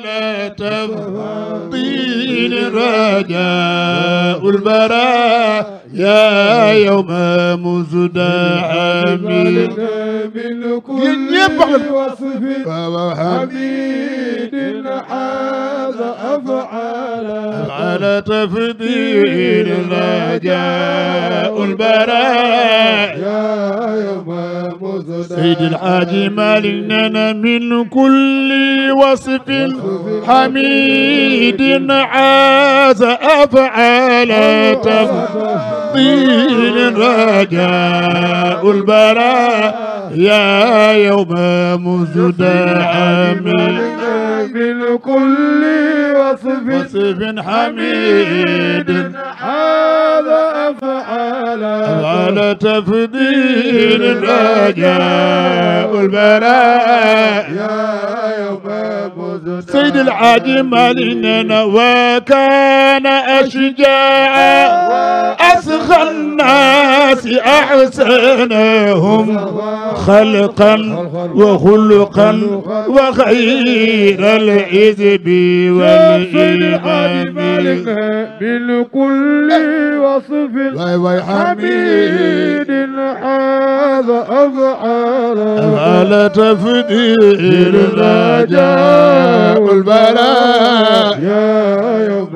على تفضيل رجاء البراء يا يوم مزدحم من كل وصف حميد هذا أفعال على تفضيل رجاء البراء يا يوم مزدحم سيد الحاج مالنا من كل وصف حميد عاز أفعال تفضيل رجاء البراء يا يوم مزدحم من كل وصف حميد هذا أفعال على تفضيل رجاء البراء يا يوم مزدحم سيد الحاج مالنا وكان أشجاع أسخى الناس أحسنهم خلقا وخلقا وخير الحزب والإمام من كل وصف حميد هذا أفعال على تفضيل رجاء البراء يا يوم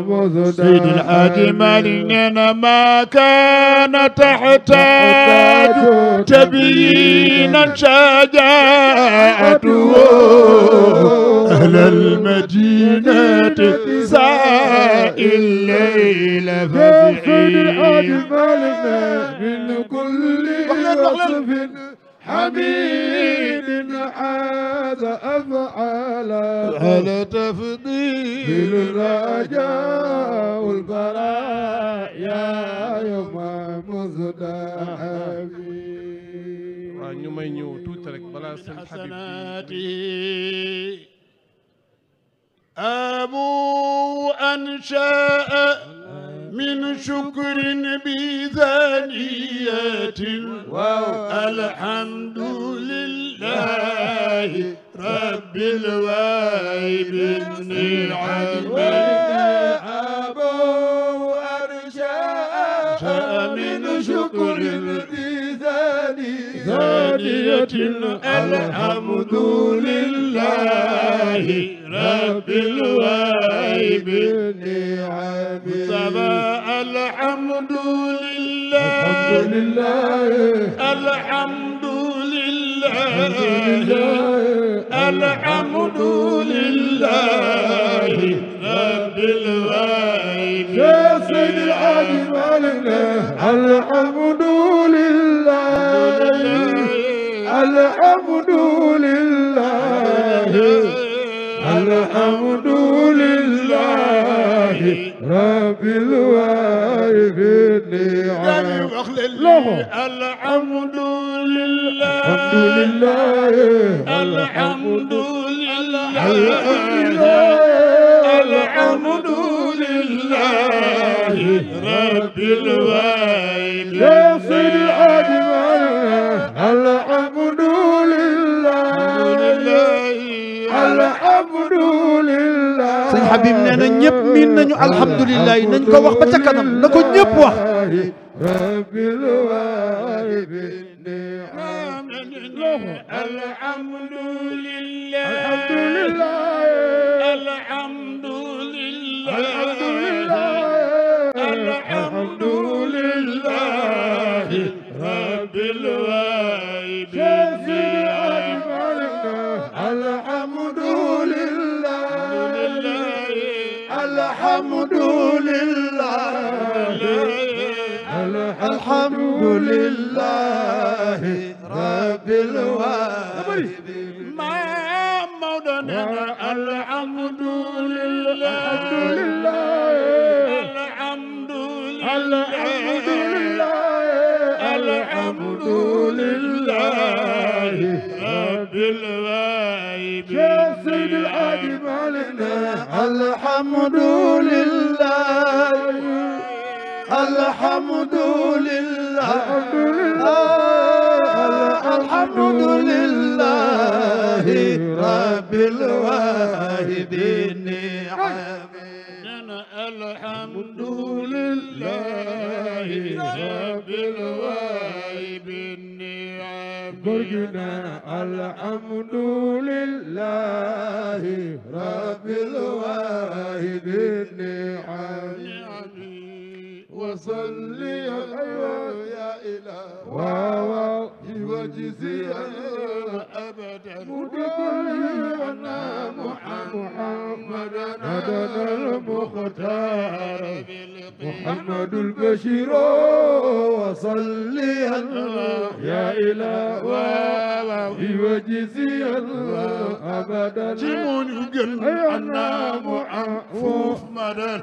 مزدحم سيد الحاج مالنا ما كان تحتاج تبينا شجاعته أهل المدينة سائل الليل فبعيد من كل وصف حميد هذا أفعال على تفضيل الرجاء البراء يا يوم مزدحم ñu may ñëw tuuti rek balaa seen حسناتي أبو أنشأ من شكر بذانية الحمد لله رب الواهب النعم أبو أنشأ من شكر ثانية الحمد لله رب الواهب النعم سبا الحمد لله الحمد لله الحمد لله رب الواهب يا سيدي أجملنا الحمد لله الحمد لله الحمد لله رب الواهب النعم الحمد لله الحمد لله الحمد لله رب الواهب يا سيدي أجملنا الحمد لله الحمد لله sëñ Habib nee na ñëpp miin nañu alhamdulilah nañ ko wax ba ca kanam na ko ñëpp wax. رب الواهب النعم الحمد لله الحمد لله الحمد لله رب الواهب الحمد لله الحمد لله الحمد لله رب الواهب ما مولانا الحمد لله الحمد لله الحمد لله رب الواهب يا سيد الأجملنا الحمد لله الحمد لله الحمد لله رب الواهب النعم الحمد لله رب الواهب النعم برجنا الحمد لله رب الواهب النعم وصلي يا إله وجزيا أبدا مدلنا محمدا المختار محمد البشير وصليا يا إله وجزيا أبدا أنا محمدا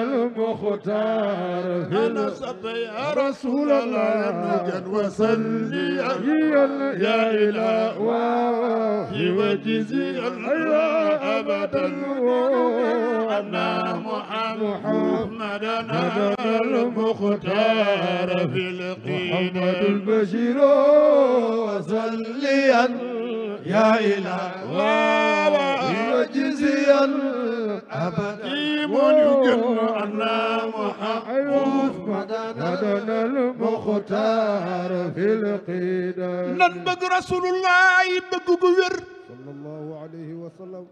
المختار أنا صب يا رسول الله وصليا يا إله وجزيا أبدا أنا محمدا المختار في القيد محمد البشير وصليا يا إله وجزيا أبدا أنا محمدا المختار في القيد ننبغ رسول الله بغ وير صلى الله عليه وسلم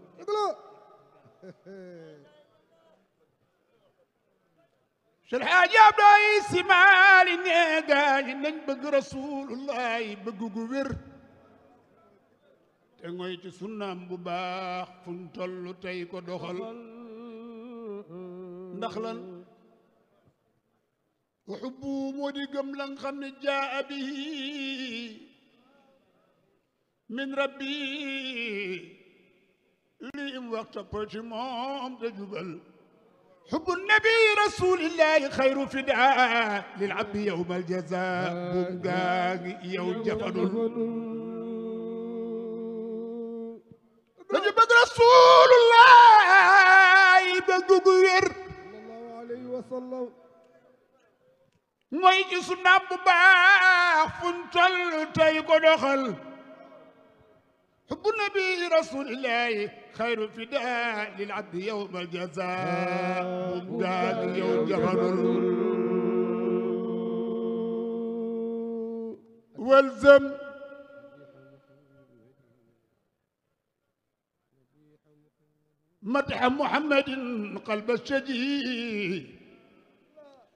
الحاج عبدي سمال نيغاي ننبغ رسول الله بغ وير te ngoy ci sunnaam bu baax fuñ tollu tey ko doxal ndax lan وحبه مودي gëm la nga xam ne jaa bihi min rabbi li im waxta ci moom te jubal حب النبي رسول الله خير فداء للعبد يوم الجزاء بوغاغ يوم جفدل نجيب رسول الله بغوغوير صلى الله عليه وسلم mooy ci sunna bu baax fuñ toll tey ko doxal حب النبي رسول الله خير فداء للعبد يوم الجزاء قال يوم جهل والزم مدح محمد قلب الشجي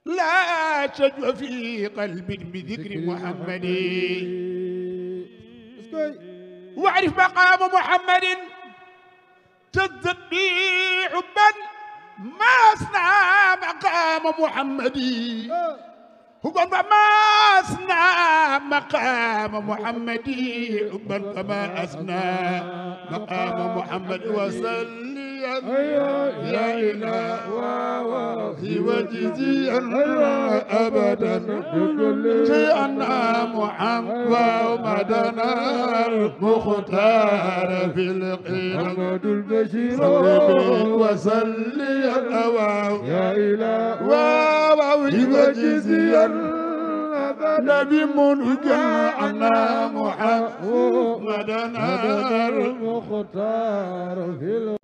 لا شجو في قلب بذكر محمد واعرف مقام محمد تزدد به حبا ما أصنع مقام محمد حبا فما أصنع مقام محمد حبا فما أصنع مقام محمد وصلي يا إله وجزيا أبدا جئنا محمدنا المختار في القيامة البشير وصلي يا إله وجزيا نبي منجعنا محمدنا المختار في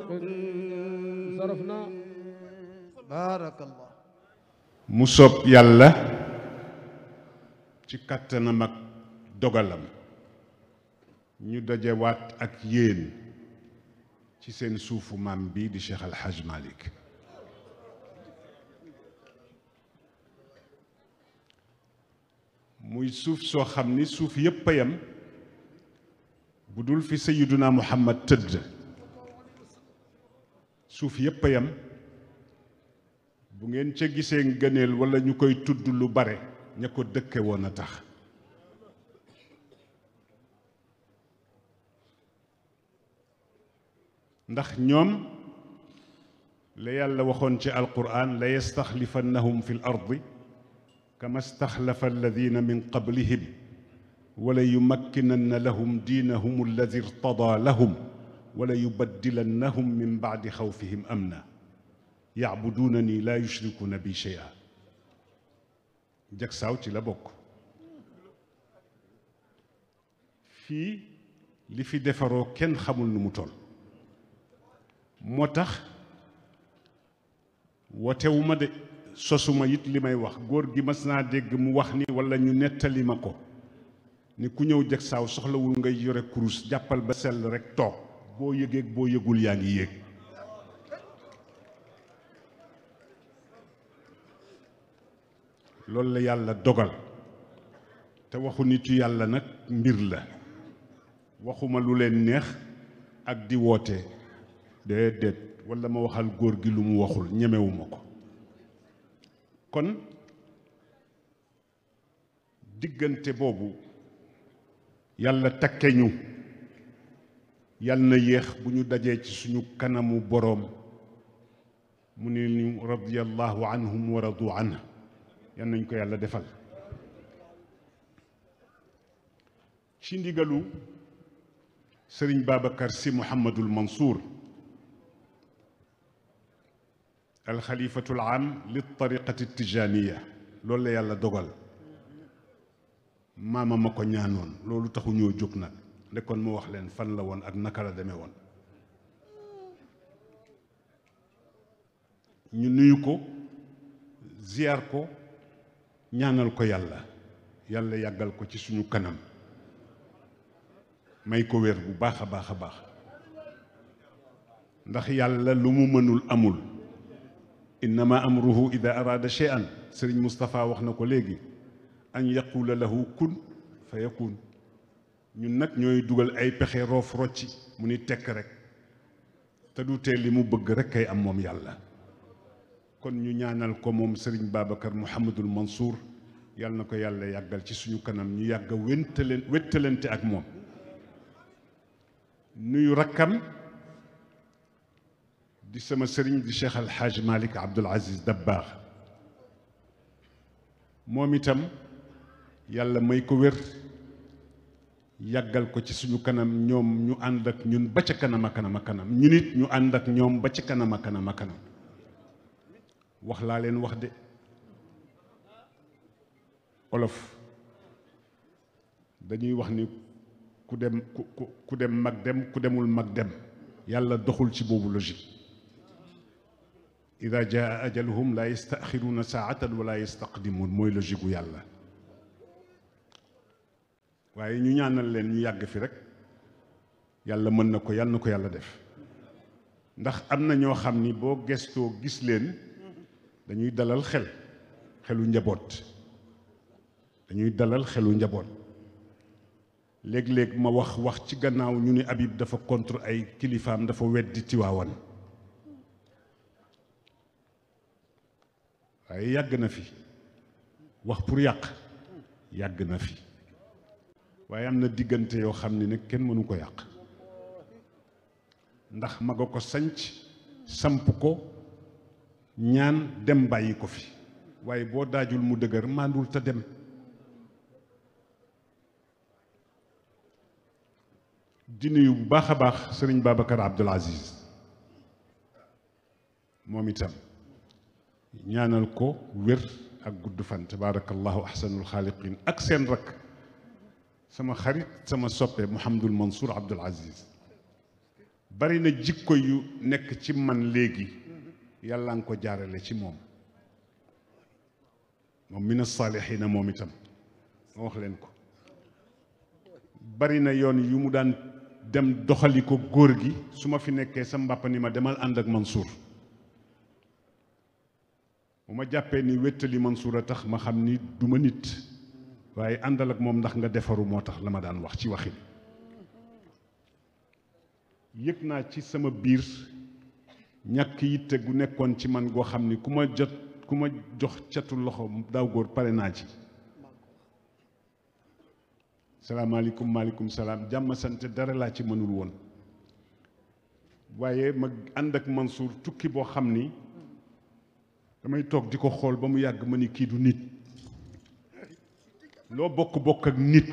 صرفنا بارك الله mu sopp yàlla ci kattanam ak dogalam ñu dajewaat ak yéen ci seen suufu maam bi di Cheikh Al Hadj Malick muy suuf soo xam ni suuf yépp a yam bu dul fi Sayyiduna Muhammad tëdd suuf yépp a yam bu ngeen ca gisee ngëneel walla ñu koy tudd lu bare ña ko dëkke woon a tax ndax ñoom la yàlla waxoon ci alquran la yastaxlifannahum fi l ardi kama staxlafa alladina min qablihim wala yumakkinanna lahum diinahum alladi irtadaa lahum wala yubaddilannahum min bacdi xawfihim amna yacbudunani laa yushrikuuna bi shay'a jagsaaw ci la bokk fii li fi defaroo kenn xamul nu mu toll moo tax wootewuma de sosuma it li may wax góor gi mas naa dégg mu wax ni walla ñu nettali ma ko ni ku ñëw Jaksaaw soxlawul ngay yore kurus jàppal ba sell rekk toog boo yëgeeg boo yëgul yaa ngi yéeg loolu la yàlla dogal te waxu nitu yàlla nag mbir la waxuma lu leen neex ak di woote déedéet walla ma waxal góor gi lu mu waxul ñemewuma ko kon diggante boobu yàlla takke ñu yàlla na yéex bu ñu dajee ci suñu kanamu boroom mu ne ñu radiyallahu anhum wa radu anhu yal nañ ko yàlla defal ci ndigalu sëriñ Babacar Sy Mouhamadul Mansour alxalifatul am li tariqati tijaniya loolu la yàlla dogal maama ma ko ñaanoon loolu taxu ñoo jóg nag ndekkoon ma wax leen fan la woon ak naka la demee woon ñu nuyu ko ziyaar ko ñaanal ko yàlla yàlla yàggal ko ci suñu kanam may ko wér bu baax a baax a baax ndax yàlla lu mu mënul amul innama amruhu ida arada shay'an sëriñ Moustapha wax na ko léegi an yaqula lahu kun fa yakun ñun nag ñooy dugal ay pexe roof rocci mu ni tekk rek te du tee li mu bëgg rek kay am moom yàlla kon ñu ñaanal ko moom sëriñ Babacar Mouhamadul Mansour yàlla na ko yàlla yàggal ci suñu kanam ñu yàgg wéttalante ak moom nuyu rakkam di sama sëriñ di Cheikh Alhaaj Malick Abdoul Aziz Dabakh moom itam yàlla may ko wér yàggal ko ci suñu kanam ñoom ñu ànd ak ñun ba ca kanam a kanam a kanam ñu nit ñu ànd ak ñoom ba ca kanam a kanam a kanam wax laa leen wax de olof dañuy wax ni ku dem mag dem ku demul mag dem yàlla doxul ci boobu logique ida jaa ajaluhum la yastaxiruuna saatan wala yastaqdimuun mooy logique gu yàlla waaye ñu ñaanal leen ñu yàgg fi rek yàlla mën na ko yàlla na ko yàlla def ndax am na ñoo xam ni boo gestoo gis leen dañuy dalal xelu njaboot dañuy dalal xelu njaboot léeg-léeg ma wax ci gannaaw ñu ni Habib dafa contre ay kilifaam dafa weddi Tiwaawan waaye yàgg na fi wax pour yàq yàgg na fi waaye am na diggante yoo xam ni nag kenn mënu ko yàq ndax maga ko sanc samp ko ñaan dem bàyyi ko fi waaye boo daajul mu dëgër màndul te dem di nuyu bu baax a baax sëriñ Babacar Abdoul Aziz moom itam ñaanal ko wér ak gudd fan tabaarakallahu ahsanul xaaliqin ak seen rakk sama xarit sama soppe Mouhamadul Mansour Abdoul Aziz bari na jikko yu nekk ci man léegi yàlla nga ko jaarale ci moom mina saalihiina moom itam ma wax leen ko bari na yoon yu mu daan dem doxali ko góor gi su ma fi nekkee sa mbàppa ni ma demal ànd ak Mansour bu ma jàppee ni wéttali Mansour a tax ma xam ni du ma nit waaye àndal ak moom ndax nga defaru moo tax la ma daan wax ci waxin yëg naa ci sama biir ñàkk yitte gu nekkoon ci man goo xam ni ku ma jox catu loxo daaw góor pare naa ci salaamaaleykum maaleykum salaam jàmm sant dara laa ci mënul woon waaye ma ànd ak Mansour tukki boo xam ni damay toog di ko xool ba mu yàgg ma ni kii du nit loo bokk ak nit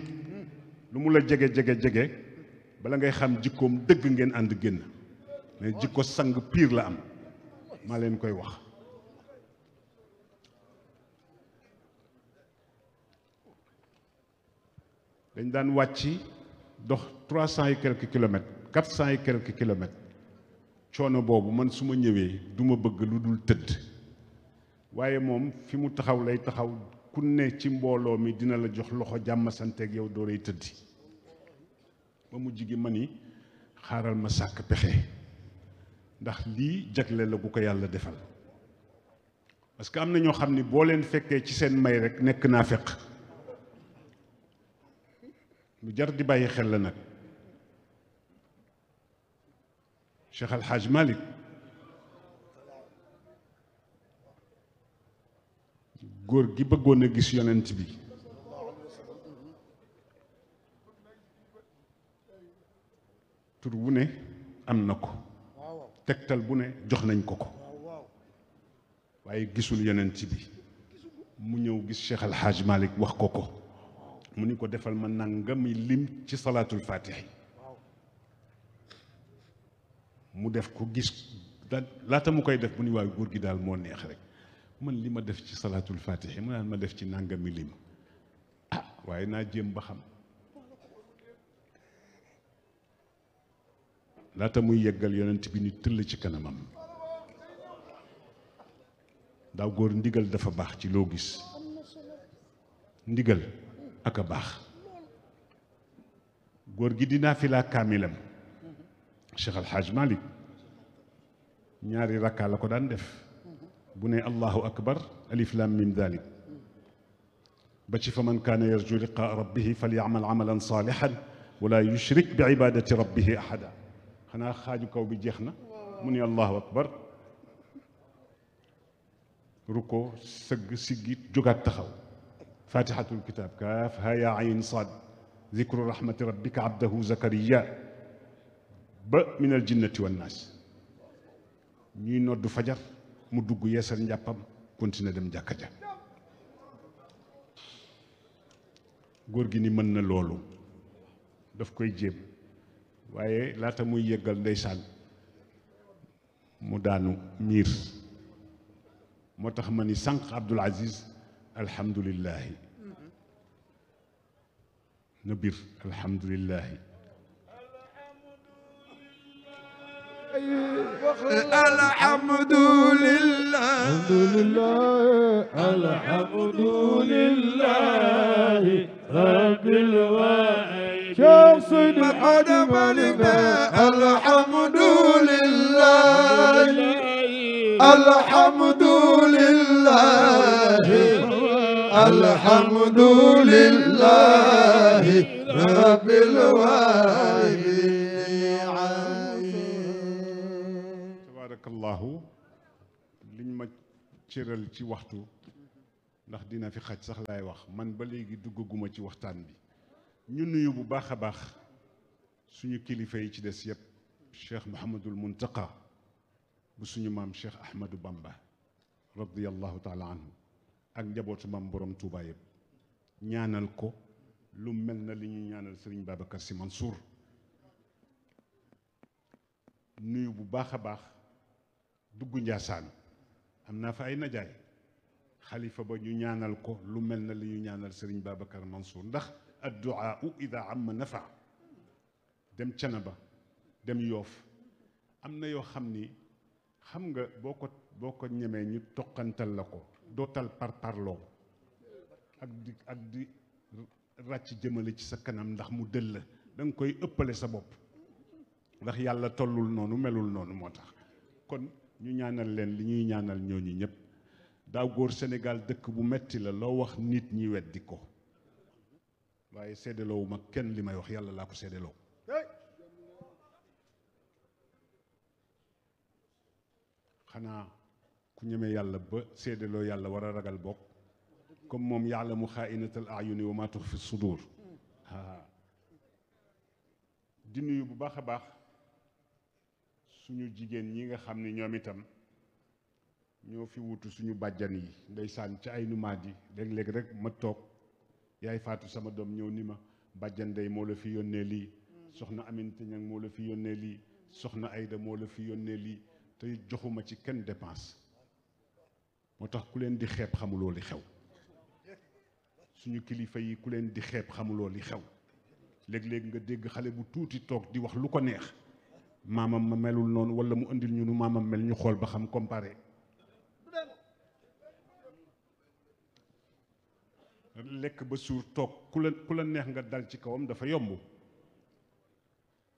lu mu la jege bala ngay xam jikkoom dëgg ngeen ànd génn mais jikko sang piir la am maa leen koy wax dañ daan wàcc dox 300 et quelques kilomètres 400 et quelques kilomètres coono boobu man su ma ñëwee du ma bëgg lu dul tëdd waaye moom fi mu taxaw lay taxaw ku ne ci mbooloo mi dina la jox loxo jàmm santeeg yow doo lay tëddi ba mu jigi ma ni xaaral ma sàkk pexe ndax lii jagle la bu ko yàlla defal parce que am na ñoo xam ni boo leen fekkee ci seen may rek nekk naa feq lu jar di bàyyi xel la nag Cheikh Al Hadj Malick góor gi bëggoon a gis yonent bi tur bu ne am na ko tegtal bu ne jox nañ ko ko waaye gisul yonent bi mu ñëw gis Cheikh Al Hadj Malick wax ko ko mu ni ko defal ma nangami lim ci salaatul faatihi mu def ko gis laata mu koy def mu ni waaye góor gi daal moo neex rek man li ma def ci salaatul faatihi mu naan ma def ci nangami lim ah waaye naa jéem ba xam laata muy yeggal yonent bi ni tëll ci kanamam daaw góor ndigal dafa baax ci loo gis ndigal ak a baax góor gi dinaa fi laa kaamilam Cheikh Al Hadj Malick ñaari rakkaa la ko daan def bu ne allahu akbar alif lam mim dalik ba ci fa man kaana yarju liqaa rabbihi falyamal amalan salihan wala yushrik bi ibadati rabbihi ahada xanaa xaaju kaw bi jeex na mu ne allahu akbar ruko sëgg siggi jógaat taxaw fatihatul kitab kaaf ha ya ayn sad zikru rahmati rabbika abdahu zakariya ba min al jinnati wan naas ñuy noddu fajar mu dugg yeesal njàppam continuer dem jàkka ja góor gi ni mën na loolu daf koy jéem waaye laata muy yëggal ndeysaan mu daanu miir moo tax ma ni sànq Abdul Aziz alhamdulillahi na biir alhamdulillahi الحمد لله الحمد لله رب الوالدين شيخ سيد الحاج مالك الحمد لله الحمد لله الحمد لله رب الوالدين tabarakallahu liñ ma cëral ci waxtu ndax dina fi xaj sax laay wax man ba léegi duggaguma ci waxtaan bi ñu nuyu bu baax a baax suñu kilifa yi ci des yëpp Cheikh Mouhamadul Muntaqa bu suñu maam Cheikh Ahmadou Bamba radiyallahu taala anhu ak njabootu maam borom Touba yëpp ñaanal ko lu mel na li ñuy ñaanal Serigne Babacar Sy Mansour nuyu bu baax a baax dugg Njaasaan am naa fa ay najaay xalifa ba ñu ñaanal ko lu mel na li ñu ñaanal Serigne Babacar Mansour ndax adduaa ida amma nafa dem Canaba dem Yoof am na yoo xam ni xam nga boo ko ñemee ñu toqantal la ko dootal parloo ak di ràcc jëmale ci sa kanam ndax mu dëll la da nga koy ëppale sa bopp ndax yàlla tollul noonu melul noonu moo tax kon ñu ñaanal leen li ñuy ñaanal ñooñu ñëpp daaw góor Sénégal dëkk bu metti la loo wax nit ñi weddi ko waaye seedeloowu ma kenn li may wax yàlla laa ko seedeloo xanaa ku ñeme yàlla ba seedeloo yàlla war a ragal bokk comme moom yaalamu xaainatal ayuni wa maa tuxfi sudur di nuyu bu baax a baax suñu jigéen ñi nga xam ni ñoom itam ñoo fi wutu suñu bàjjan yi ndeysaan ci ay numaat yi léeg-léeg rek ma toog yaay faatu sama doom ñëw ni ma bàjjan day moo la fi yónnee lii soxna Aminata Ñang moo la fi yónnee lii soxna Ayda moo la fi yónnee lii te joxuma ci kenn dépense moo tax ku leen di xeeb xamuloo li xew suñu kilifa yi ku leen di xeeb xamuloo li xew léeg-léeg nga dégg xale bu tuuti toog di wax lu ko neex maamam ma melul noonu wala mu indil ñu nu maamam mel ñu xool ba xam comparé lekk ba suur toog ku la neex nga dal ci kawam dafa yomb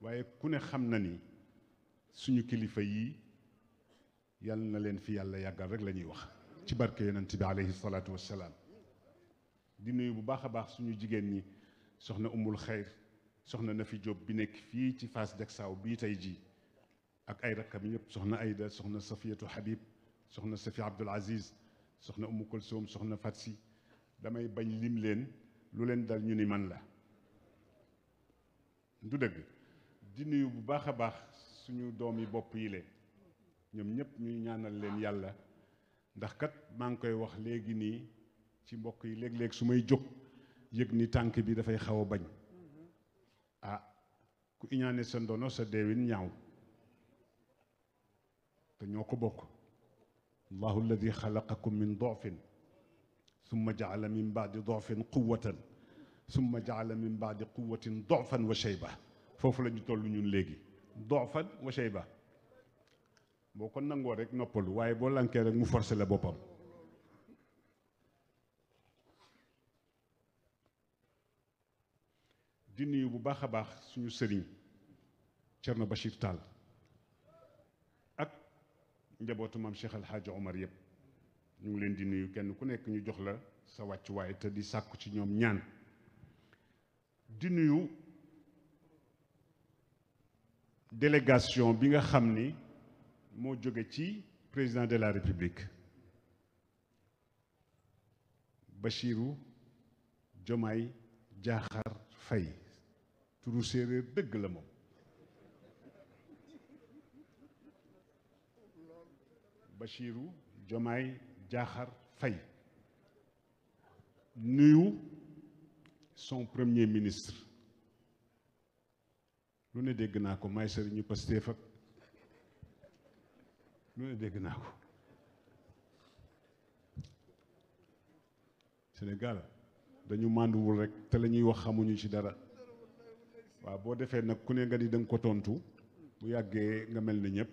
waaye ku ne xam na ni suñu kilifa yii yal na leen fi yàlla yàggal rek la ñuy wax ci barke yonent bi aleyhi salaatu wassalaam di nuyu bu baax a baax suñu jigéen ñi soxna umul xayr soxna Nafi Diop bi nekk fii ci Fass Jaksaaw bii tey jii ak ay rakkam yëpp soxna Ayda soxna Safiyatu Habib soxna Safi Abdul Aziz soxna Umu Kulsoom soxna Fatsi damay bañ lim leen lu leen dal ñu ni man la du dëgg di nuyu bu baax a baax suñu doomi bopp yi leen ñoom ñëpp ñuy ñaanal leen yàlla ndax kat maa ngi koy wax léegi nii ci mbokk yi léeg-léeg su may jóg yëg ni tànk bi dafay xaw a bañ ah ku iñaane sa ndono sa deewin ñaaw te ñoo ko bokk allahu alladi xalaqakum min dofin summa jaala min baadi dofin quwatan summa jaala min baadi quwatin dofan wa shayba foofu la ñu toll ñun léegi dofan wa shayba boo ko nangoo rek noppalu waaye boo lankee rek mu forcé la boppam di nuyu bu baax a baax suñu sëriñ Cerno Bachir Tall ak njabootu maam Cheikh El Hadj Omar yëpp ñu ngi leen di nuyu kenn ku nekk ñu jox la sa wàccuwaay te di sàkku ci ñoom ñaan di nuyu délégation bi nga xam ni moo jóge ci président de la République Bassirou Diomaye Diakhar Faye turu séeréer dëgg la moom Bassirou Diomaye Diakhar Faye nuyu son premier ministre lu ne dégg naa ko may sëriñu Pastef ak lu ne dégg naa ko Sénégal dañu mànduwul rek te la ñuy wax xamuñu ci dara waaw boo defee nag ku ne nga di danga ko tontu bu yàggee nga mel ni ñëpp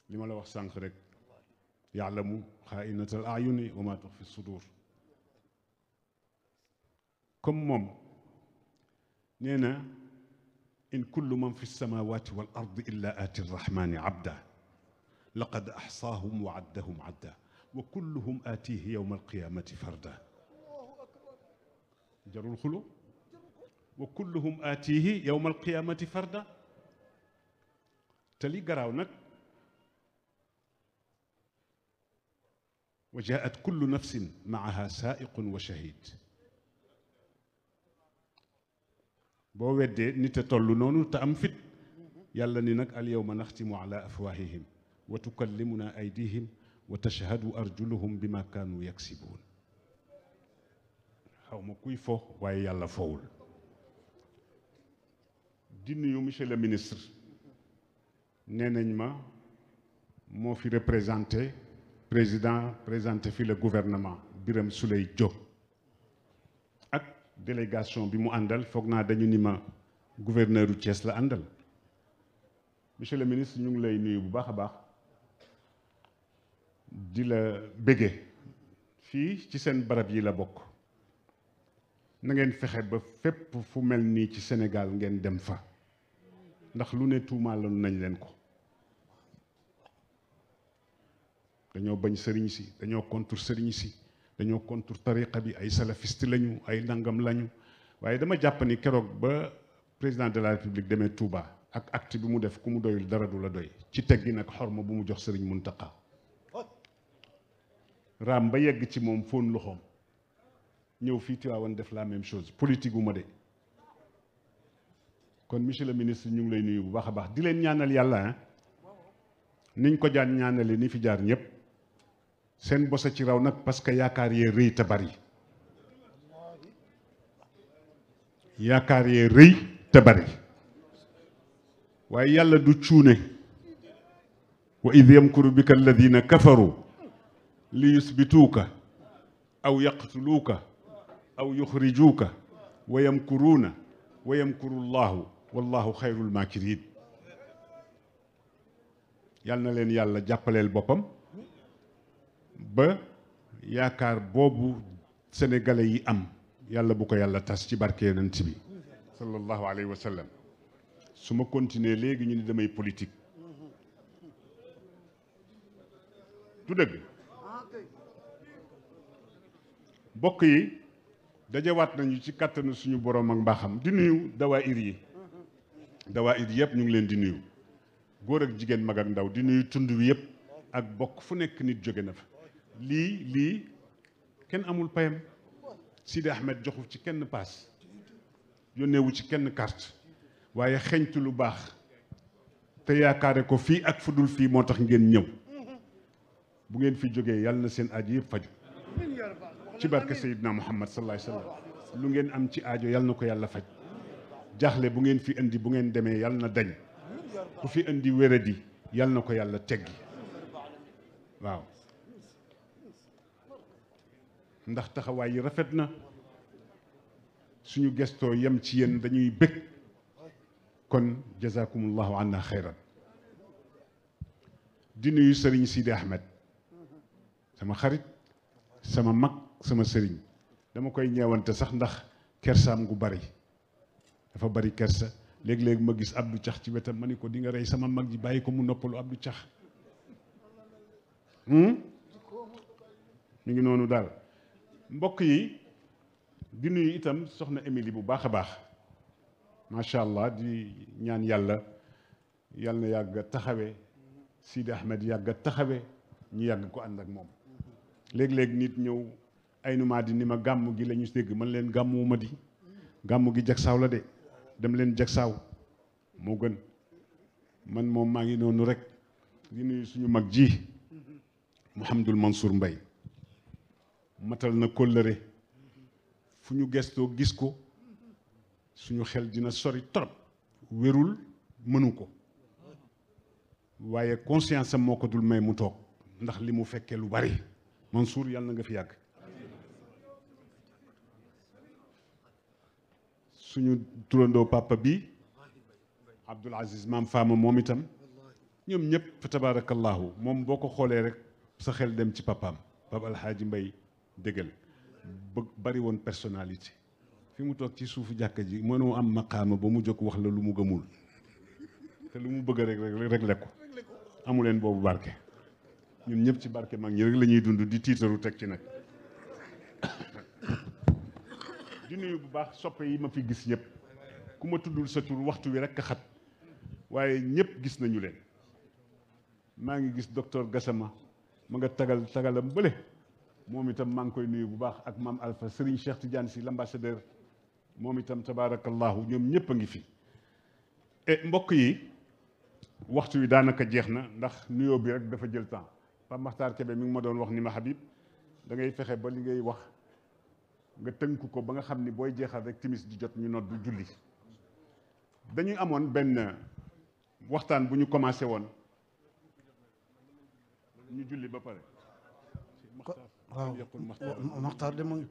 li ma la wax sànq rek yaalamu xaainatal ayuni wa ma tuxfi sudur comme moom nee na in kullu man fi samawati wal ardi illa aati rrahmani abda laqad axsaahum wa addahum adda wa kulluhum aatihi yowma alqiyamati farda jarul xulo wa kulluhum aatihi yowma alqiyamati farda te li garaaw nag wa jaat kullu nafsin maaha saaiqun wa shahid boo weddee nit a toll noonu te am fit yàlla ni nag al yawma naxtimu ala afwahihim wa tukallimuna aydihim wa tashhadu arjuluhum bima kaanu yaksibuun xaw ma kuy fo waaye yàlla fowul di nuyu monsieur le ministre nee nañ ma moo fi présenté fi le gouvernement Birame Souleye Diop ak délégation bi mu àndal foog naa dañu ni ma gouverneur u Thiès la àndal monsieur le ministre ñu ngi lay nuyu bu baax a baax di la bége fii ci seen barab yi la bokk na ngeen fexe ba fépp fu mel nii ci Sénégal ngeen dem fa ndax lu ne tuumaaloon nañ leen ko dañoo bañ sëriñ si dañoo contre sëriñ si dañoo contre tariqa bi ay salafiste lañu ay nangam lañu waaye dama jàpp ni keroog ba président de la république demee Touba ak acte bi mu def ku mu doyul dara du la doy ci teggi nag xorma bu mu jox sëriñ Muntaqa raam ba yegg ci moom fóon loxoom ñëw fii Tiwaawan def la même chose politique wu ma de kon monsieur le ministre ñu ngi lay nuyu bu baax a baax di leen ñaanal yàlla niñ ko jaan ñaanale ni fi jaar ñëpp seen bosa ci raw nag parce que yaakaar yee rëy te bari yaakaar yee rëy te bari waaye yàlla du cuune wa id yamkuru bika alladina kafaru li yusbituuka aw yaqtuluuka aw yuxrijuuka wa yamkuruuna wa yamkuru llahu wallahu xayrul maakirin yal na leen yàlla jàppaleel boppam ba yaakaar boobu sénégalais yi am yàlla bu ko yàlla tas ci barke yonent bi sallallahu alayhi wa sallam su ma continuer léegi ñu ni damay politique du dëgg mbokk yi dajawaat nañu ci kàttanu suñu borom ak mbaaxam di nuyu dawaayir yi dawaayir yëpp ñu ngi leen di nuyu góor ak jigéen mag ak ndaw di nuyu tund wi yëpp ak bokk fu nekk nit jóge na fa lii kenn amul payam Sidi Ahmed joxu ci kenn paas yónneewu ci kenn carte waaye xeñtu lu baax te yaakaare ko fii ak fudul fii moo tax ngeen ñëw bu ngeen fi jógee yàlla na seen aajo yëpp faju ci barke Seydina Muhammad sallallahu alayhi wa sallam lu ngeen am ci aajo yàlla na ko yàlla faj jaaxle bu ngeen fi indi bu ngeen demee yàlla na dañ ku fi indi wéradi yàlla na ko yàlla teggi waaw ndax taxawaay yi rafet na suñu gestoo yem ci yéen dañuy bëgg kon jazakumullahu anna xayran di nuyu sëriñ Sidi Ahmed sama xarit sama mag sama sëriñ dama koy ñeewante sax ndax kersaam gu bari dafa bari kersa léeg-léeg ma gis Abdou Cax ci wetam ma ni ko di nga rey sama mag ji bàyyi ko mu noppalu Abdou Cax mi ngi noonu daal mbokk yi di nuyu itam soxna Émilie bu baax a baax macha allah di ñaan yàlla na yàgg a taxawe Sidi Ahmed yàgg a taxawe ñu yàgg ko ànd ak moom léeg-léeg nit ñëw ay numaa di ni ma gàmm gi la ñu dégg man leen gàmmu ma di gàmm gi jagsaaw la de dem leen jagsaaw moo gën man moom maa ngi noonu rek di nuyu suñu mag ji Mouhamadul Mansour Mbaye matal na kóllëre fu ñu gestoo gis ko suñu xel dina sori trop wérul mënu ko waaye conscience am moo ko dul may mu toog ndax li mu fekkee lu bari Mansour yàlla na nga fi yàgg suñu turandoo papa bi Abdoul Aziz Maam Fama moom itam ñoom ñëpp fa tabarakallahu moom boo ko xoolee rek sa xel dem ci papaam Papa Alhaaji Mbay dëggal bari woon personnalité fi mu toog ci suufu jàkka ji mënoo am maqaama ba mu jóg wax la lu mu gëmul te lu mu bëgg rek le ko amuleen boobu barke ñun ñëpp ci barke mag ñi rek la ñuy dund di tiitaru teg ci nag di nuyu bu baax soppe yi ma fi gis ñëpp ku ma tuddul sa tur waxtu wi rek a xat waaye ñëpp gis nañu leen maa ngi gis docteur Gassama ma nga tagalam bële moom itam maa ngi koy nuyu bu baax ak maam Alpha Serigne Cheikh Tidiane Sy l'ambassadeur moom itam tabaarakallahu ñoom ñëpp a ngi fi mbokk yi waxtu wi daanaka jeex na ndax nuyoo bi rek dafa jël temps Pape Makhtar Kébé mi ngi ma doon wax ni ma Habib da ngay fexe ba li ngay wax nga tënk ko ba nga xam ni booy jeexal rek timis di jot ñu nodd du julli dañuy amoon benn waxtaan bu ñu commencé woon ñu julli ba pare waaw Maxtaar de moom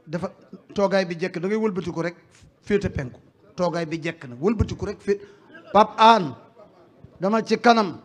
dafa toogaay bi jekk da ngay wëlbatiku rek féete penku toogaay bi jekk na wëlbatiku rek féet Pape Aan dama ci kanam